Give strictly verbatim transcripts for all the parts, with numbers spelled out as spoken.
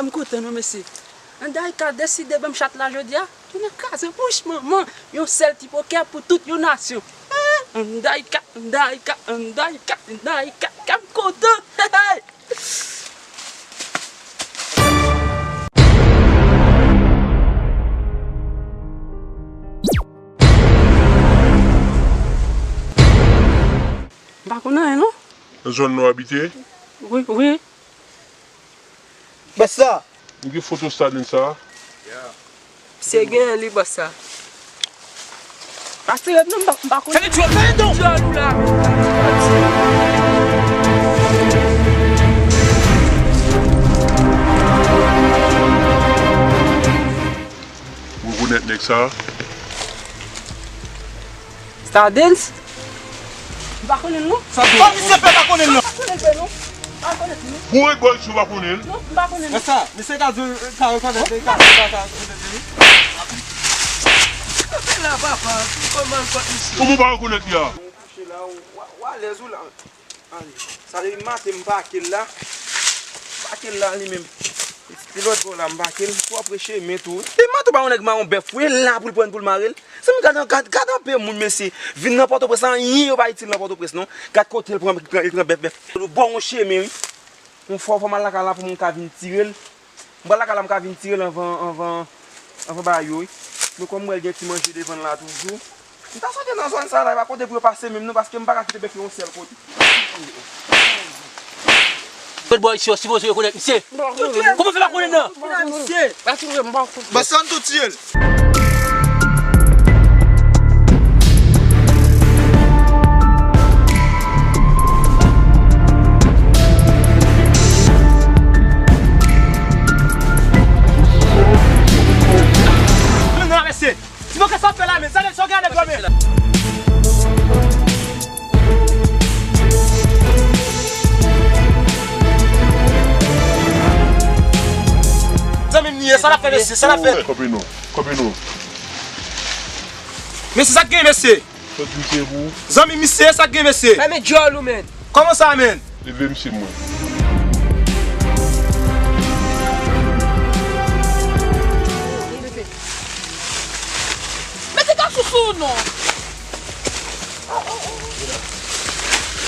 M kontan non, mesye. Andayka deside ban m chat la jodi a. Tounen kraze bouch manman. Yon sèl ti pokè pou tout yon nasyon. Andayka, Andayka, Andayka, Andayka, m kontan. Hey, hey. M pa konn anyen non. Nan zòn nou abite? Wi, wi. Basta! M gen foto Stardens sa. Misye genyen li bò sa. Pa tire m non, m pa, m pa konn. Fè l djòl, fè l djòl. Djòl ou la. Ou rekonèt nèg sa? Stardens? M pa konnen l non. Sa misye fè pa konnen l non? M pa konnen l vre non. M pa konnen l non. Pou ret bò isit ou pa konnen l? Non, m pa konnen l. Sa, misye ka di w ka rekonèt li, ka di w pa ka rekonèt li. Kanpe la papa, kòman l pa misye? Kòman w pa rekonèt li a? Ou kouche la, ou, ou alèz ou la. Ann, sa depi maten m pake l la. Pake l la li menm. Epi lòt bò la m pake l. Twòp re chemen tou. Depi maten w pa yon nèg mawon bèf wi, l la pou l pran pou l mare l. Zanmi, gad, gad, gad anpe moun, mesye. Vin nan Pòtoprens, anyen yo pa itil nan Pòtoprens, non. Gad kote l pran, li pran, li pran bèf, bèf. Li ba w yon chemen, wi. Yon fò, fò m al lakay la pou moun ka vin tire l. M pral lakay la, m ka vin tire l anvan, anvan, anvan bagay yo, wi. Men kòm m wè l gen ti manje devan l la toujou. M ta swete nan zòn sa la, e pa kote pou yo pase menm non, paske m pa ka kite bèf yo yon sèl kote. Kot bò isit yo sipoze rekonèt misye. Kòman fè pa konnen nan? Misye. Basta, ann tou tiye l. Mesye, si nou ka sa fè la, men sa, sa gen avèk yo, men. Zanmi m li ye, sa l ap fè, mesye, sa l ap fè. Kanpe non, kanpe non. Mesye, sa k gen, mesye? Sòt misye pou ou. Zanmi misye, sa k gen, mesye? Fèmen djòl ou, men. Kòman sa, men? Leve misye mwen. Mete kachou sou ou non.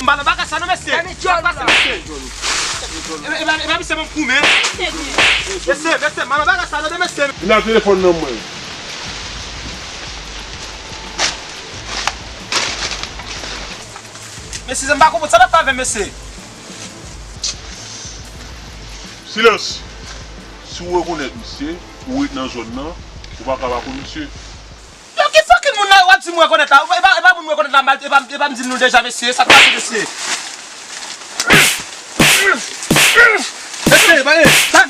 M pa nan bagay sa non, mesye. Sa k pase, mesye? E, e, e pa misye menm koumen. Mesye, mesye, m pa nan bagay sa non, mesye. Vin ak telefòn nan mwen. Mesye, m pa konprann sa n ap fè avè m, mesye. Silans! Si w rekonèt misye, ou ret nan zòn nan, ou pa ka pa konn misye. Yo, ki fucking moun la w ap di m rekonèt la? E pa, e pa moun m rekonèt la, m pa, e pa, e pa m di l non deja, mesye, sa k pase, mesye? Mesye, pale, sa.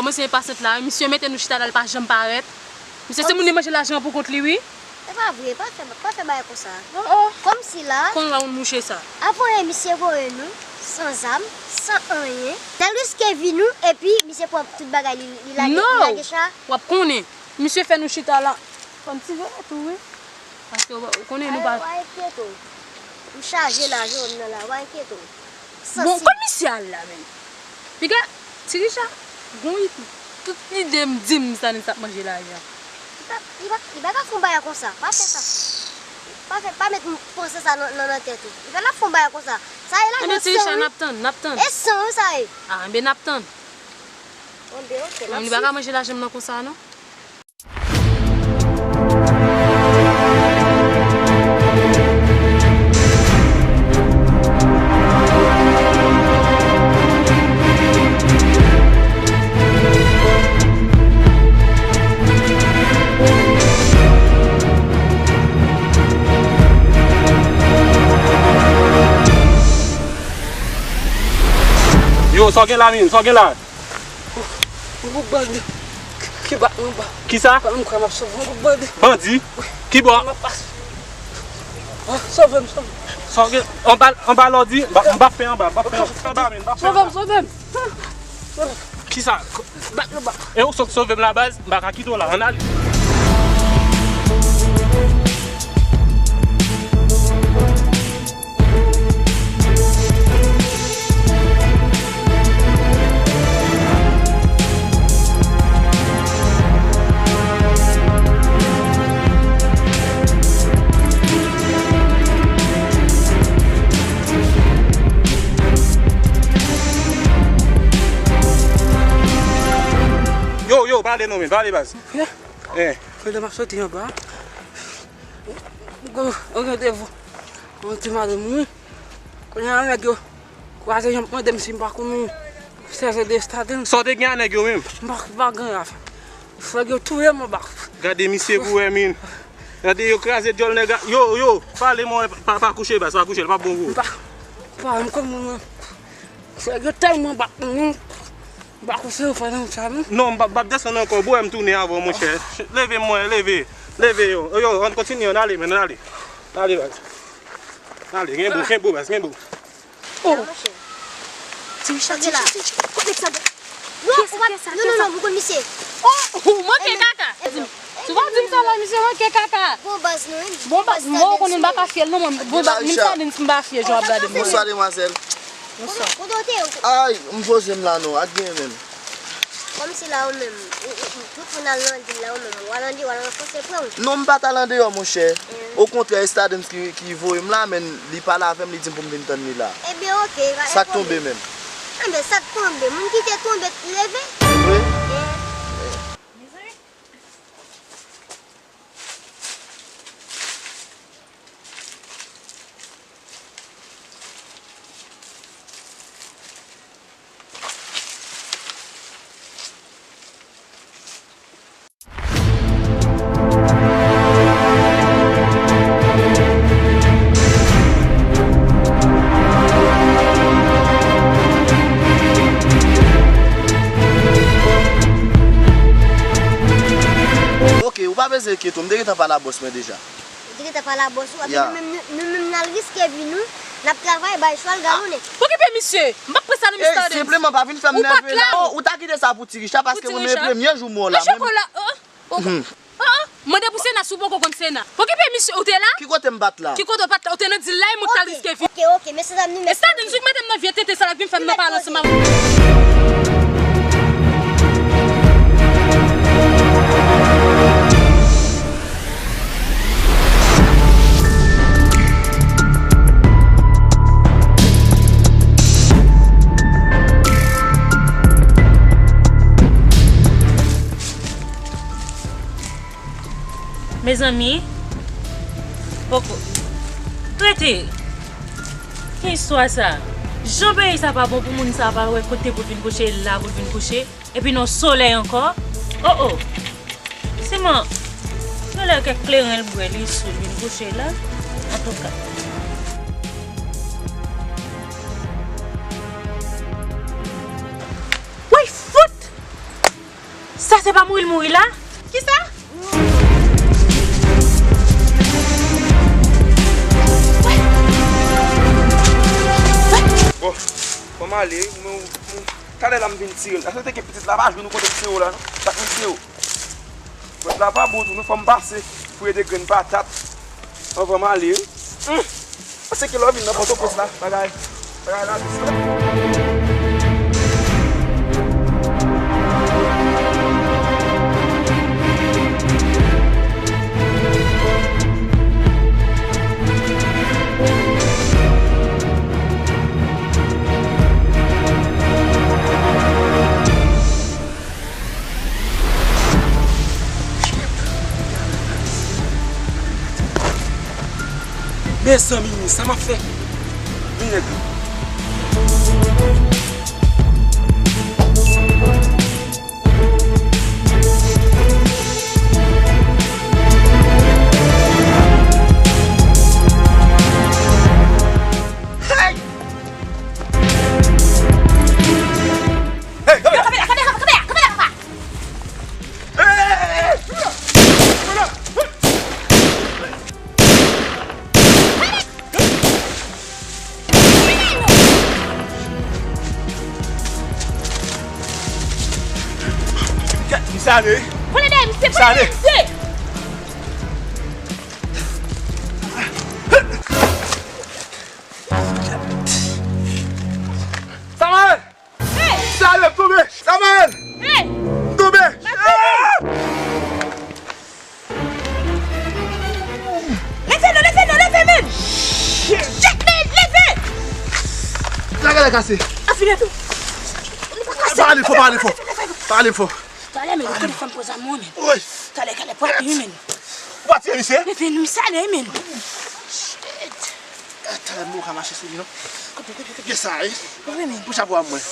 Kòmanse enpasyant la, wi. Misye mete nou chita la, li pa janm parèt. Misye se moun li manje lajan pou kont li, wi. E pa vre, pa fè, pa fè bagay konsa. Oh, oh. Kòmsi la. Kon raoun mouche sa. Avan yè misye voye nou, san zam, san anyen. N al riske vi nou, epi misye pran tout bagay li, li lage, li lage cha. W ap konnen. Misye fè nou chita la. Fè m ti veye tou, wi. Paske w, w konnen nou pa. Ay, w pa enkyete w. M chaje lajan w nan la, w pa enkyete w. Bon, kote misye al la menm? Piga, Ti Richa, gon rit, tout lide m di m Stanis ap manje lajan. Li pa, li pa, li pa ka fè yon bagay konsa. Pa fè sa. Pa fè, pa met panse sa nan, nan, nan tèt ou. Li pa ka fè yon bagay konsa. Sa e lajan san, wi. Enben, Ti Richa, n ap tann, n ap tann. E san, wi, sa e. Ah, enben, n ap tann. Enben, oke, n ap swiv. Li pa ka manje lajan m nan konsa, non. Yo, sa w gen la, min? Sa w gen la? Yon gwoup bandi ki bat mwen anba. Kisa? Mwen kwè m ap sove yon gwoup bandi. Bandi? Wi. Ki bò? M ap pase. Ah, sove m, sove m. Sove, anba, anba lòdi, m pa, m pa fè anba, m pa fè anba, men, m pa fè anba. Sove m, sove m. Sove m. Kisa? Bat yo, bat. E ou sot sove m la, baz? M pa ka kite w la, ann ale. Yo, yo, pale non, men, pale, baz. Eh. Kote m ap soti anba. Gon, gon randevou. Yon ti madanm, wi. Kounye a nèg yo kwaze, yo mande m si m pa konn yon sèze de Staden. Sa w te gen a nèg yo menm? M pa, pa gen afè. Nèg yo touye m anba. Gade misye pou wè, min. Gade yo kraze dyòl nèg la. Yo, yo, pale mwen, pa, pa kouche baz, pa kouche, l p ap bon pou ou. M pa, pa, m konn moun, nèg yo tèlman bat mwen. M pa konn si yo fè nan sa, non. Non, m p ap, m p ap desann ankò, bwè m tounen avè w, monchè. Leve m, mwen, leve. Leve, yo. Yo, ann kontinye, ann ale, men, ann ale. Ann ale, baz. Ann ale, gen bo, gen bo, baz, gen bo. Oh. Ti Richa, ti Richa, ti Richa. Kote sa? Non, non, non, m konn misye. Oh, ou manke kaka. Si w pa di m sa la, misye manke kaka. Bon baz, non, wi. Bon baz, mwen, ou konnen m pa ka fye l, non, mwen. Bon baz, menm sa, si m pa fye, jan w ap gade m. Bonswa, demwazèl. Bonswa. Kote w te ye? Ay, m poze m la non, ak gen menm. Kòmsi la ou menm, ou, ou, ou, tout moun al nan dil la ou menm, w al andeyò, w al ranfòse pran w. Non, m pa t al andeyò, monchè. Okontrè, e Stardens ki, ki voye m la, men li pale avè m, li di m pou m vin tann li la. Ebyen, oke, pa gen pwoblèm. Sa k tonbe menm? Enben, sa k tonbe, moun ki te tonbe leve. Vre? Ok, ou pa bezwen enkyete w, m te gentan pale a bòs mwen deja. Ou te gentan pale a bòs ou, epi nou menm, nou, nou menm n al riske vi nou, n ap travay bay chwal galonnen. Pokipe misye, m p ap pran sa non, Mister Dance. Ey, senpleman pa vin fè m nève la. Ou pa t la non. Oh, ou ta kite sa pou Ti Richa, paske mwen menm e premye jou m wè w la. Mwen chokola, oh, oh, oh, oh, mande pou Sena si w poko konn Sena. Pokipe misye, ou te la? Ki kote m pa t la? Ki kote w pa t la? Ou te nan dil la, e mwen k t al riske vi. Ok, ok, mesyedam, nou mèt. E Stardens, ou k mete m nan vye tenten sa la, k vin fè m nan pale ansanm avè w. Mezanmi, poko rete. Ki istwa sa? Jan peyi sa pa bon pou moun sa pa wè kote pou l vin kouche, la pou l vin kouche. Epi nan solèy ankò. Oh, oh. Siman, genlè kèk kleren l bwè li sou l vin kouche la. Antouka. Woy, fout! Se pa mouri l mouri la? Kisa? Bon, fò m ale, mwen, mwen, talè la m vin tire l. Sa se te gen pitit la, pa jwenn ou kote m tire w la, non? Sa k m tire w. Pòt la pa bon tou, non, fò m pase pou ede grenn patat. Anvan m ale, wi. Hum. Panse ke lè w vin nan Pòtoprens la, bagay, bagay la jis la. Mezanmi, sa m ap fè? Vin nèg. Hey! Hey, come here! Come here, come here, come here, come here, papa! Hey, hey, hey, hey! Misye ale. Pran dèyè misye, pran dèyè misye. Samael! Hey! Misye ale, m tonbe! Samael! Hey! M tonbe! M ap tonbe! Ah! Leve non, leve non, leve men! Shit! Shit, men, leve! Lage la kase. An fini tou. Pa ale fò, pa ale fò. Pa ale fò. Talè men, ou konnen fò m poze a mwen men. Woy. Talè, talè, pran pi men. Ou pa tiye misye? Leve non, misye ale men. Shit. Talè m ka mache sou li non. Kote, kote, kote? Gen sa, wi. Wi men. Pou chapo a mwen.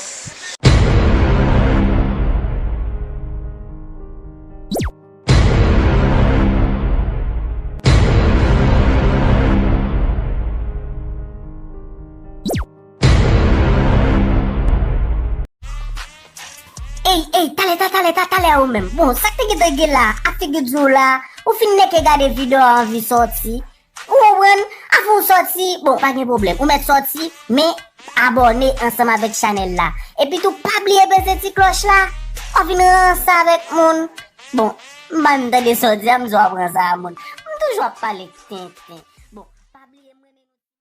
Ey, ey, talè, ta, talè, ta, talè ou menm. Bon, sa k te gentan gen la, ak figi di w la, ou fin nèke gade videyo a anvi sòti. Ou konprann? Avan w sòti, bon, pa gen pwoblèm. Ou mèt sòti, men abòne ansanm avèk chanèl la. Epi tou, pa bliye peze ti klòch la. W ap vin ranse avèk moun. Bon, m pa menm tande sa w di a, m di w ap ranse a moun. M toujou ap pale tenten.